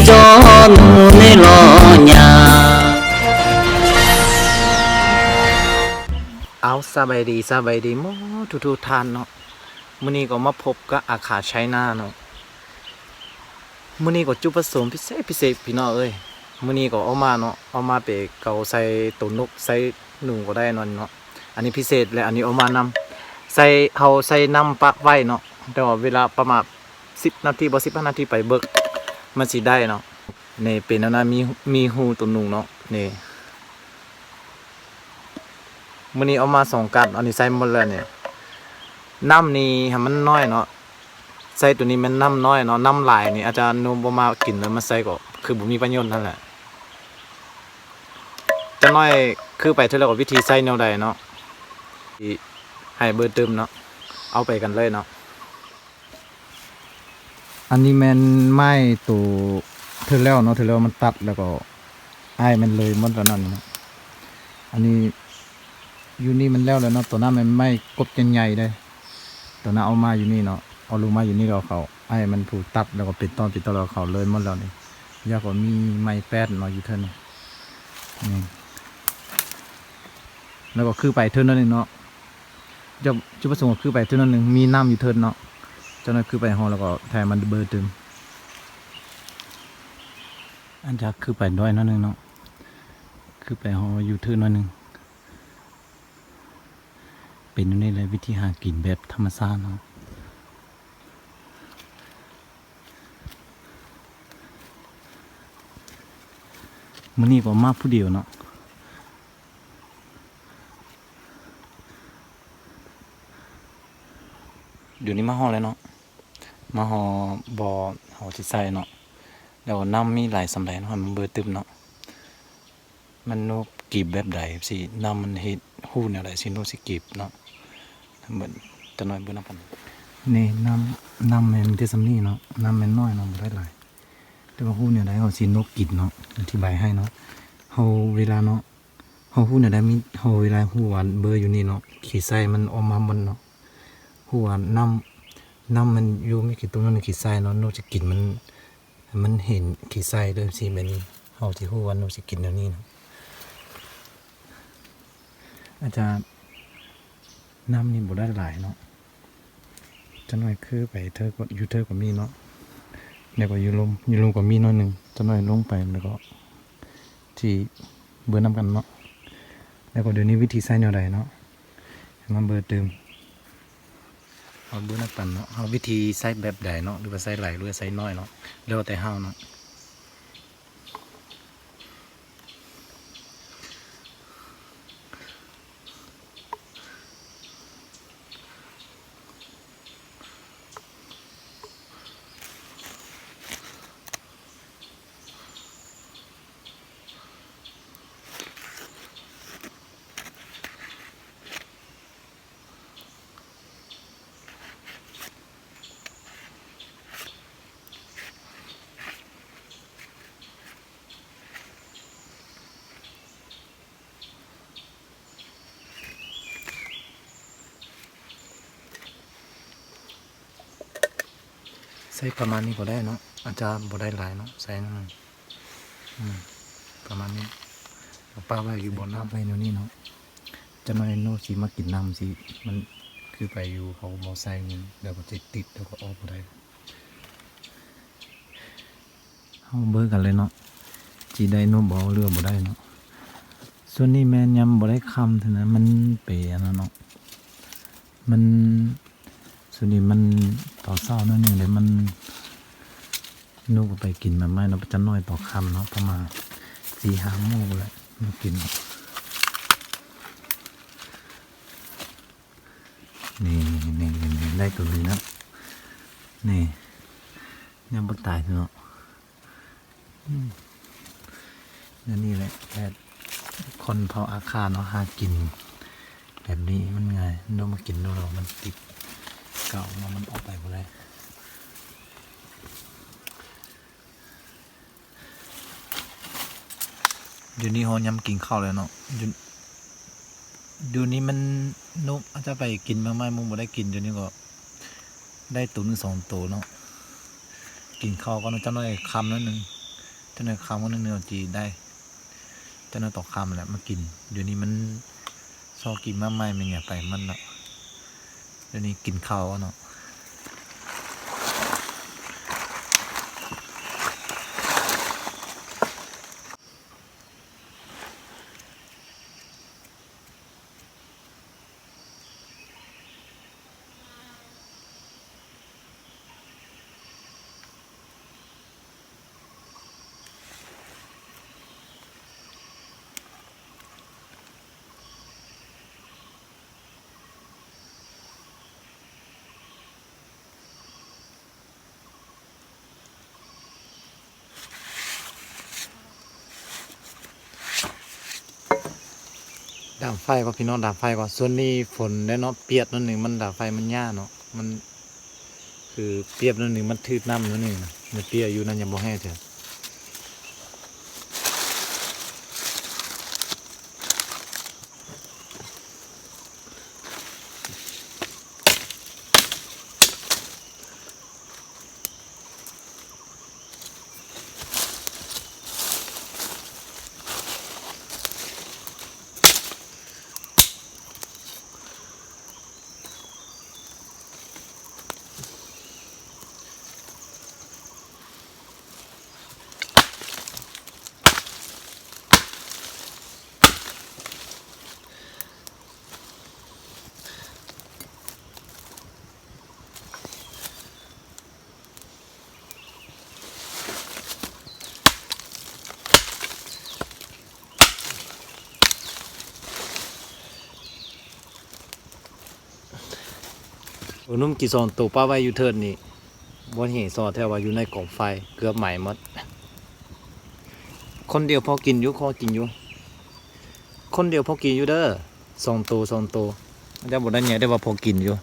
ຈອນໃນລໍ້ຍາ. ເອົາ ສະບາຍດີ ສະບາຍດີໝົດທຸກໆທ່ານເນາະ. ມື້ນີ້ກໍມາພົບກັບອາຄາໄຊນາເນາະ. ມື້ນີ້ກໍຈຸດປະສົງພິເສດ ພິເສດ ພີ່ນ້ອງເອີຍ. ມື້ນີ້ກໍອອກມາເນາະ, ອອກມາໄປເກົາໃສ່ໂຕນົກ ໃສ່ໜູກໍໄດ້ເນາະ. ອັນນີ້ພິເສດ ແລະ ອັນນີ້ອອກມານຳ ໃສ່ ເຮົາໃສ່ນ້ຳປັກໄວ້ເນາະ, ແຕ່ວ່າເວລາປະມານສິບນາທີ ບໍ່ ສິບຫ້ານາທີໄປເບີກ ມັນຊິໄດ້ເນາະ. ນີ້ເປັນແນວນັ້ນ ມີ ມີຮູໂຕໜູເນາະ. ນີ້ ມື້ນີ້ເອົາມາສອງກັນ ອັນນີ້ໃສ່ໝົດແລ້ວນີ້. ນ້ຳນີ້ໃຫ້ມັນນ້ອຍເນາະ, ໃສ່ໂຕນີ້ແມ່ນນ້ຳນ້ອຍເນາະ, ນ້ຳຫຼາຍນີ້ອາດຈະໜູບໍ່ມາກິນ ແລ້ວມາໃສ່ກໍຄືບໍ່ມີປະໂຫຍດນັ້ນແຫຼະ. ຈັກໜ້ອຍຄືໄປເທື່ອແລ້ວກໍວິທີໃຊ້ແນວໃດເນາະ ໃຫ້ເບິ່ງຕື່ມເນາະ. ເອົາໄປກັນເລີຍເນາະ. ອັນນີ້ແມ່ນໄມ້ໂຕເທື່ອແລ້ວເນາະ, ເທື່ອແລ້ວມັນຕັດ ແລ້ວກໍອ້າຍມັນເລີຍໝົດຕອນນັ້ນເນາະ. ອັນນີ້ຢູ່ນີ້ມັນແລ້ວແລ້ວເນາະ, ຕອນນັ້ນແມ່ນໄມ້ກົບໃຫຍ່ໆເດ້. ຕອນນັ້ນເອົາມາຢູ່ນີ້ເນາະ, ເອົາລົງມາຢູ່ນີ້ ແລ້ວເຂົາ ອ້າຍມັນຜູ້ຕັດ ແລ້ວກໍເປັນຕອນເປັນຕອນ ແລ້ວເຂົາເລີຍໝົດແລ້ວນີ້. ຢາກວ່າມີໄມ້ແປ້ນເນາະຢູ່ເທິງນີ້. ແລ້ວກໍຄືໄປເທິງນັ້ນເອງເນາະ. ຈຸດ ຈຸດປະສົງກໍຄືໄປເທິງນັ້ນໜຶ່ງ ມີນ້ຳຢູ່ເທິງເນາະ. ຈັກໜ້ອຍຄືໄປຮອດແລ້ວກໍຖ່າຍມັນເບິ່ງຕື່ມ. ອັນຈະຄືໄປດ້ວຍໜ້ອຍໜຶ່ງເນາະ, ຄືໄປຮອດຢູ່ເທິງໜ້ອຍໜຶ່ງ. ເປັນຢູ່ນີ້ແຫຼະ ວິທີຫາກິນແບບທຳມະຊາດເນາະ. ມື້ນີ້ກໍມາຜູ້ດຽວເນາະ. ດຽວນີ້ມາຮອດແລ້ວເນາະ, ມາຮອດບ່ອນເຮົາຊິໃສ່ເນາະ. ແລ້ວກໍນ້ຳມີຫຼາຍສ່ຳໃດເນາະ, ໃຫ້ມັນເບິ່ງຕື່ມເນາະ. ມັນໂນບກີບແບບໃດ ຊິນ້ຳມັນເຮັດ ຮູ້ແນວໃດ ຊິໂນບຊິກີບເນາະ. ເບິ່ງ ຈັກໜ້ອຍເບິ່ງນຳກັນ. ນີ້ນ້ຳ ນ້ຳແມ່ນມີແຕ່ສ່ຳນີ້ເນາະ, ນ້ຳແມ່ນນ້ອຍເນາະ ບໍ່ໄດ້ຫຼາຍ. ແຕ່ວ່າຮູ້ແນວໃດເຮົາຊິໂນບກິນເນາະ, ອະທິບາຍໃຫ້ເນາະ. ເຮົາເວລາເນາະ ເຮົາຮູ້ແນວໃດ ມີ ເຮົາເວລາຮູ້ວ່າເບິ່ງຢູ່ນີ້ເນາະ, ຂີ້ໄສ້ມັນອອກມາໝົດເນາະ. ຮູ້ວ່ານ້ຳ ນ້ຳມັນຢູ່ ມີຂີ້ຕົມ ມັນຂີ້ໄສ້ເນາະ, ໂນບຊິກິນມັນ ມັນເຫັນຂີ້ໄສ້ເດີ ຊີ້ແບບນີ້ ເຮົາຊິຮູ້ວ່າໂນບຊິກິນແນວນີ້ເນາະ. ອາດຈະ ນ້ຳນີ້ບໍ່ໄດ້ຫຼາຍເນາະ, ຈັກໜ້ອຍຄືໄປເທີ ຢູ່ເທິງກໍມີເນາະ, ແລ້ວກໍຢູ່ລຸ່ມ ຢູ່ລຸ່ມກໍມີໜ້ອຍໜຶ່ງ. ຈັກໜ້ອຍລົງໄປ ແລ້ວກໍທີ່ເບິ່ງນຳກັນເນາະ, ແລ້ວກໍດຽວນີ້ວິທີໃຊ້ແນວໃດເນາະ ໃຫ້ມາເບິ່ງຕື່ມ. ເຮົາເບິ່ງນຳກັນເນາະ ເຮົາວິທີໃຊ້ແບບໃດເນາະ ຫຼືວ່າໃຊ້ຫຼາຍ ຫຼືວ່າໃຊ້ໜ້ອຍເນາະ ແລ້ວແຕ່ເຮົາເນາະ. ໃສ່ປະມານນີ້ກໍໄດ້ເນາະ, ອາດຈະບໍ່ໄດ້ຫຼາຍເນາະ, ໃສ່ໜ້ອຍ ອືມ ປະມານນີ້. ເອົາປະໄວ້ຢູ່ບ່ອນນ້ຳ ໄວ້ແນວນີ້ເນາະ. ຈັກໜ້ອຍໂນຊິມາກິນນ້ຳຊິ ມັນຄືໄປຢູ່ ເຮົາບໍ່ໃສ່ ດຽວກໍຊິຕິດ ດຽວກໍອອກບໍ່ໄດ້. ເຮົາເບິ່ງກັນເລີຍເນາະ ຊິໄດ້ໂນບໍ່ ຫຼືວ່າບໍ່ໄດ້ເນາະ. ສ່ວນນີ້ແມ່ນຍາມບໍ່ໄດ້ຄ່ຳເທົ່ານັ້ນ ມັນເປອັນນັ້ນເນາະ ມັນ ສ່ວນນີ້ມັນຕອນເຊົ້າໜ້ອຍໜຶ່ງເດ້ ມັນ ໜູກໍໄປກິນໝາກໄມ້ເນາະ ຈັກໜ້ອຍຕອນຄ່ຳເນາະ ປະມານສີ່ຫ້າໂມງພຸ້ນແຫຼະ ມາກິນ. ນີ້ ນີ້ ນີ້ ນີ້ ໄດ້ໂຕໜຶ່ງແລ້ວ ນີ້ ຍັງບໍ່ຕາຍເນາະ. ອືມ ແນວນີ້ແຫຼະ ແບບຄົນເຜົ່າອາຄາເນາະ ຫາກິນແບບນີ້ມັນງ່າຍ ໂນມາກິນໂນລະມັນຕິດ ກະອອກມາມັນອອກໄປບໍ່ໄດ້. ດຽວນີ້ຮອດຍາມກິນເຂົ້າແລ້ວເນາະ ຢູ່ ດຽວນີ້ມັນ ນົກອາດຈະໄປກິນໝາກໄມ້ ມັນບໍ່ໄດ້ກິນ ດຽວນີ້ກໍໄດ້ໂຕໜຶ່ງສອງໂຕເນາະ. ກິນເຂົ້າກ່ອນເນາະ ຈັກໜ້ອຍຄ່ຳໜ້ອຍໜຶ່ງ ແຕ່ນ້ອຍຄ່ຳມື້ໜຶ່ງເຮົາຊິໄດ້ ແຕ່ນ້ອຍຕອນຄ່ຳແຫຼະມາກິນ. ດຽວນີ້ມັນຊອກກິນມາໃໝ່ ແມ່ນຫຍັງໄປມັນເນາະ. ດຽວນີ້ກິນເຂົ້າເນາະ. ດັງໄຟກ່ອນພີ່ນ້ອງ ດັງໄຟກ່ອນ. ຊ່ວງນີ້ຝົນແດ່ເນາະ ປຽກໜ້ອຍໜຶ່ງ ມັນດັງໄຟມັນຍາກເນາະ ມັນຄືປຽກໜ້ອຍໜຶ່ງ ມັນຖືກນ້ຳໜ້ອຍໜຶ່ງ ມັນປຽກຢູ່ນັ້ນ ຍັງບໍ່ແຫ້ງເທື່ອ. ໂອ້ ໜຸ່ມກີ່ສອງໂຕປະໄວ້ຢູ່ເທິງນີ້ ບໍ່ເຫັນຊອແທ້ວ່າຢູ່ໃນກອງໄຟ ເກືອບໄໝໝົດ. ຄົນດຽວພໍກິນຢູ່ ພໍກິນຢູ່ ຄົນດຽວພໍກິນຢູ່ເດີ ສອງໂຕ ສອງໂຕ ເຈົ້າບໍ່ໄດ້ໃຫຍ່ ແຕ່ວ່າພໍກິນຢູ່.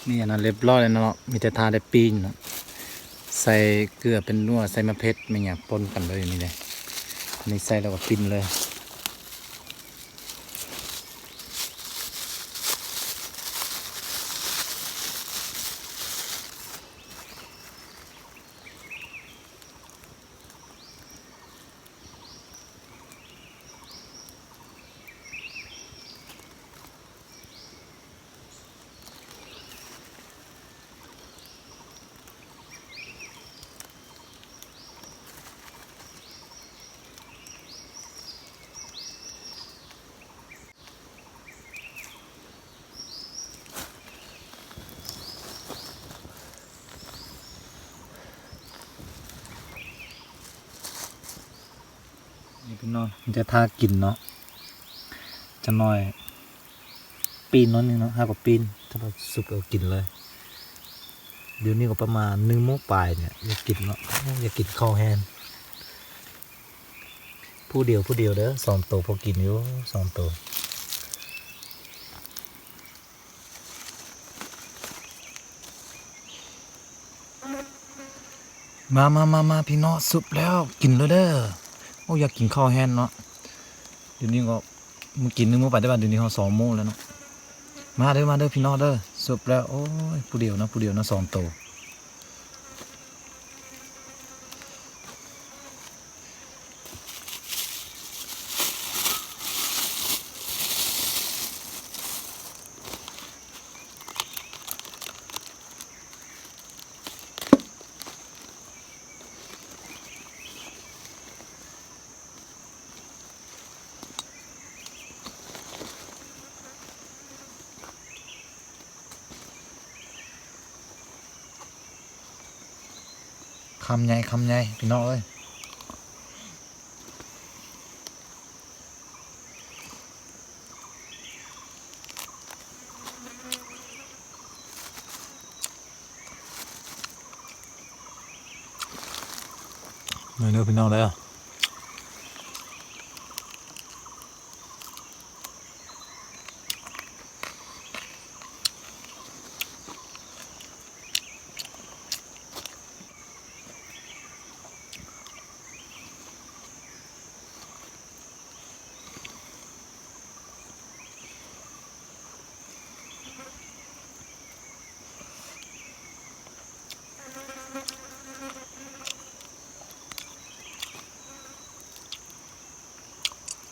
ນີ້ອັນນັ້ນລຽບຮ້ອຍແລ້ວເນາະ ມີແຕ່ຖ້າໄດ້ປີ້ງເນາະ. ໃສ່ເກືອ ແປ້ນນົວ ໃສ່ໝາກເຜັດ ແມ່ນຫຍັງປົນກັນເລີຍນີ້ເດ້. ອັນນີ້ໃສ່ແລ້ວກໍປິ່ນເລີຍ. ນີ້ພີ່ນ້ອງ ຈະທາກິນເນາະ ຈັກໜ້ອຍ ປີ້ນໜ້ອຍໜຶ່ງເນາະ ຫາກໍປີ້ນ ຖ້າວ່າສຸກກໍກິນເລີຍ. ດຽວນີ້ກໍປະມານໜຶ່ງໂມງປາຍນີ້ ຢາກກິນເນາະ ໂອ້ ຢາກກິນເຂົ້າແຮງ. ຜູ້ດຽວ ຜູ້ດຽວເດີ ສອງໂຕພໍກິນຢູ່ ສອງໂຕ. ມາ ມາ ມາ ມາ ພີ່ນ້ອງ ສຸກແລ້ວ ກິນເລີຍເດີ. ໂອ້ ຢາກກິນເຂົ້າແຮງເນາະ. ດຽວນີ້ກໍ ມື້ກີ້ໜຶ່ງໂມງປາຍ ແຕ່ວ່າດຽວນີ້ຮອດສອງໂມງແລ້ວເນາະ. ມາເດີ ມາເດີ ພີ່ນ້ອງເດີ ສຸກແລ້ວ. ໂອ້ຍ ຜູ້ດຽວນະ ຜູ້ດຽວນະ ສອງໂຕ. ຄຳໃຫຍ່ ຄຳໃຫຍ່ ພີ່ນ້ອງເອີຍ. ມາເດີພີ່ນ້ອງເດີ.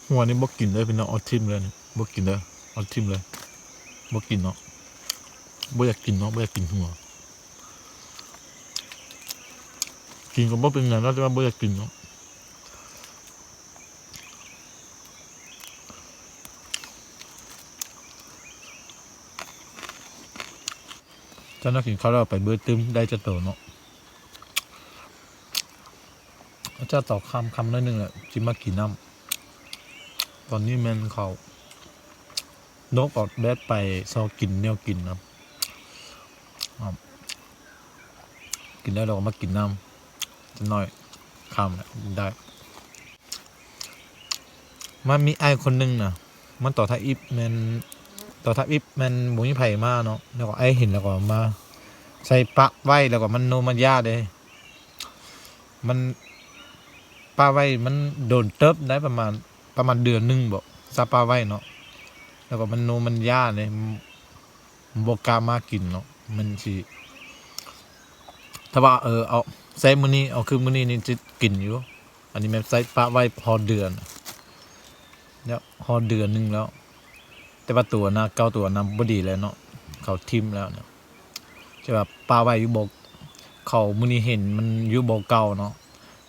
ຫົວນີ້ບໍ່ກິນເລີຍພີ່ນ້ອງ ເອົາຖິ້ມເລີຍນີ້ ບໍ່ກິນເດີ ເອົາຖິ້ມເລີຍ ບໍ່ກິນເນາະ ບໍ່ຢາກກິນເນາະ ບໍ່ຢາກກິນຫົວ. ກິນກໍບໍ່ເປັນຫຍັງເນາະ ແຕ່ວ່າບໍ່ຢາກກິນເນາະ. ເຈົ້າໜ້າກິນເຂົ້າແລ້ວໄປເບິ່ງຕື່ມໄດ້ຈັກໂຕເນາະ. ເຈົ້າຕອນຄ່ຳໆໜ້ອຍໜຶ່ງແຫຼະ ຊິມາກິນນ້ຳ. ຕອນນີ້ແມ່ນເຂົ້າ ນົກອອກແດດໄປຊອກກິນແນວກິນນະ. ກິນແລ້ວເຮົາກໍມາກິນນ້ຳ ຈັກໜ້ອຍຄ່ຳແລ້ວໄດ້. ມັນມີອ້າຍຄົນໜຶ່ງນະ ມັນຕອນທຳອິດແມ່ນ ຕອນທຳອິດແມ່ນບໍ່ມີໃຜມາເນາະ ແລ້ວກໍອ້າຍເຫັນ ແລ້ວກໍມາໃສ່ປະໄວ້ ແລ້ວກໍມັນໂນມາຢາເດ້. ມັນປະໄວ້ ມັນໂດນເຕີບໄດ້ ປະມານ ປະມານເດືອນໜຶ່ງບໍ ຊະປະໄວ້ເນາະ ແລ້ວກໍມັນໂນມັນຢາເດ້ ບໍ່ກ້າມາກິນເນາະ. ມັນຊິ ຖ້າວ່າ ເອີ ເອົາໃສ່ມື້ນີ້ ເອົາຄືນມື້ນີ້ນີ້ຊິກິນຢູ່. ອັນນີ້ແມ່ນໃສ່ປະໄວ້ຮອດເດືອນ ແລ້ວຮອດເດືອນໜຶ່ງແລ້ວ ແຕ່ວ່າຕົວນະ ເກົ່າຕົວນະບໍ່ດີແລ້ວເນາະ ເຂົາຖິ້ມແລ້ວເນາະ. ແຕ່ວ່າປະໄວ້ຢູ່ບໍ່ ເຂົາມື້ນີ້ເຫັນມັນຢູ່ບໍ່ເກົ່າເນາະ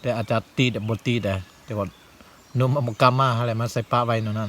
ແຕ່ອາດຈະຕິດ ບໍ່ຕິດໄດ ແຕ່ວ່ານົມມັນບໍ່ກ້າມາຫັ້ນແຫຼະ ມາໃສ່ປະໄວ້ແນວນັ້ນ.